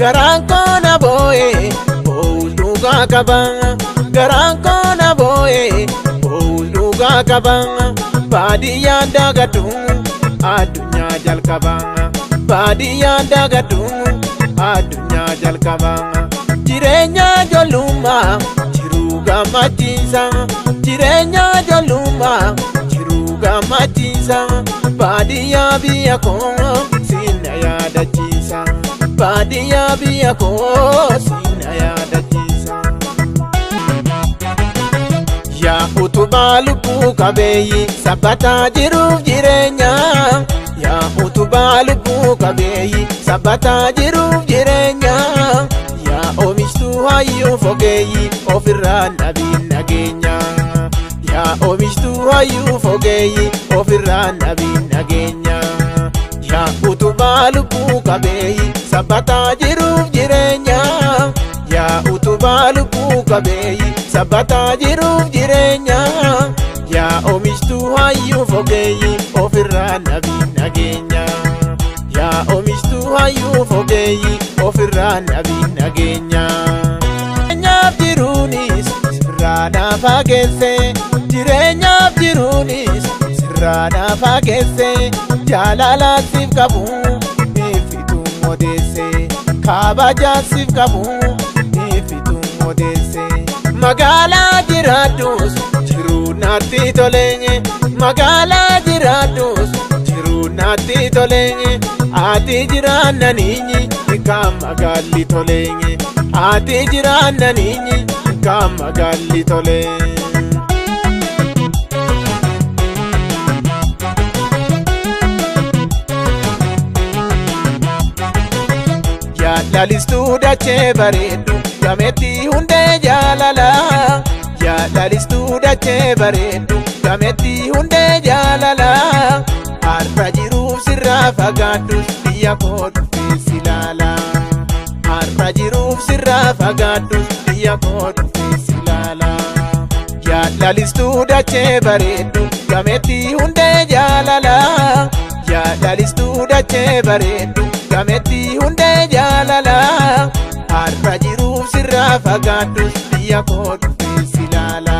Garaan koo na boo'e boo'us dhugaa qaba. Garaan koo na boo'e boo'us dhugaa qaba. Baadiyyaan daagadhu addunyaa jalqaba. Baadiyyaan daagadhu addunyaa jalqaba. Jireenya ijoollummaa jiruu gammachiisa. Jireenya ijoollummaa jiruu gammachiisa. Baadiyyaa biyya koo sinna yaadachiisa. Baadiyyaa biyya koo sinna yaadachiisa. Yaa utubaa lubbuu qabeeyyii sabbataa jiruuf jireenya. Yaa utubaa lubbuu qabeeyyii sabbataa jiruuf jireenya. Yaa oomishtuu hayyuu fogeeyyii ofirraa dhabiin nageenya. Yaa oomishtuu hayyuu fogeeyyii ofirraa dhabiin nageenya. Yaa utubaa lubbuu qabeeyyii sabbataa jiruuf jireenya. Yaa utubaa lubbuu qabeeyyii sabbataa jiruuf jireenya. Yaa oomishtuu hayyuu fogeeyyii ofirraa dhabiin nageenya. Yaa oomishtuu hayyuu fogeeyyii ofirraa dhabiin nageenya. Jireenyaaf jiruunis sirraa na fageesse. Jireenyaaf jiruunis sirraa na fageesse. Jaalala siif qabu ifituun odeesse. Kabaja siif qabu ifituun odeesse. Magaalaa jiraadhus jiruu natti toleenye. Magaalaa jiraadhus jiruu natti toleenye. Ati jiraannaniinyi kan magaalli toleenye. Ati jiraannaniinyi kan magaalli tolee. Jaalalistuu dachee bareeddu gameetti hundee jaalala. Jaalalistuu dachee bareeddu gameetti hundee jaalala. Har'a jiruuf sirraa fagaadhus biyya koo dhufee si ilaala. Har'a jiruuf sirraa fagaadhus biyya koo dhufee si ilaala. Jaalalistuu dachee bareeddu gameetti hundee jaalala. Jaalalistuu dachee bareeddu gameetti hundee jaalala. Har'a jiruuf sirraa fagaadhus biyya koo dhufee si ilaala.